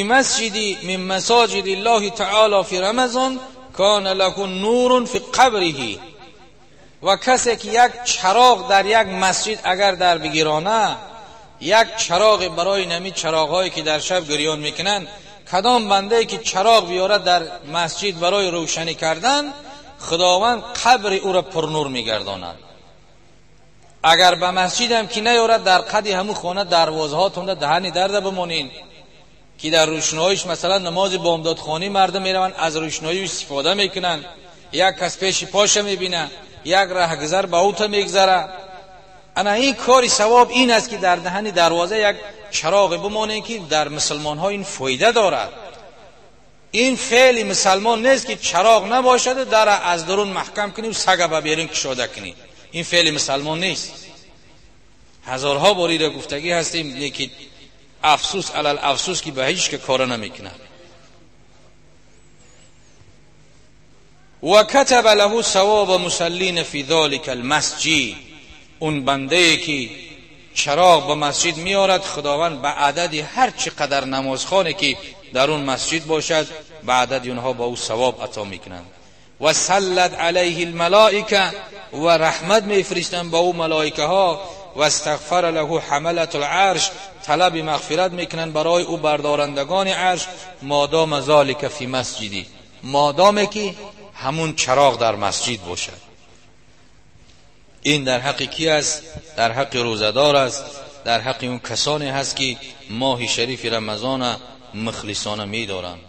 مسجد من مساجد الله تعالی فی رمضان کان له نور فی قبره. و کسی که یک چراغ در یک مسجد اگر در بگیرانه، یک چراغ برای نمی چراغهایی که در شب گریان میکنن، کدام بنده که چراغ بیاره در مسجد برای روشنی کردن، خداوند قبر او را پرنور میگرداند. اگر به مسجد هم که نیارد، در قد همون خانه دروازه ها تونده دهنی درده بمانین که در روشناییش مثلا نماز بامداد خوانی مردم میروند، از روشنایی استفاده میکنن، یک کس پیش پاشه میبینه، یک رهگذر به اوت میگذره. انا این کاری ثواب این است که در دهن دروازه یک چراغ بمانه که در مسلمان ها این فایده دارد. این فعل مسلمان نیست که چراغ نباشد در از درون محکم کنی و سگ به بیرون کشاده کنی. این فعل مسلمان نیست. هزارها باری را گفتگی هستیم، لیکن افسوس علل افسوس که به هیچ که کار نمیکنه. و کتب له ثواب مصلین فی ذلک المسجد. اون بنده که چراغ به مسجد میارد، خداوند به عدد هر چی قدر نمازخانه که در اون مسجد باشد، به عدد اونها با او ثواب عطا میکنند. و صلت علیه الملائکه، و رحمت میفرستند با او ملائکه ها. و استغفر له حملة العرش، طلب مغفرت میکنند برای او بردارندگان عرش. مادام ذلک فی مسجدی، مادام که همون چراغ در مسجد باشد. این در حق کی است؟ در حق روزدار است، در حق اون کسانی هست که ماه شریف رمضان مخلصانه میدارند.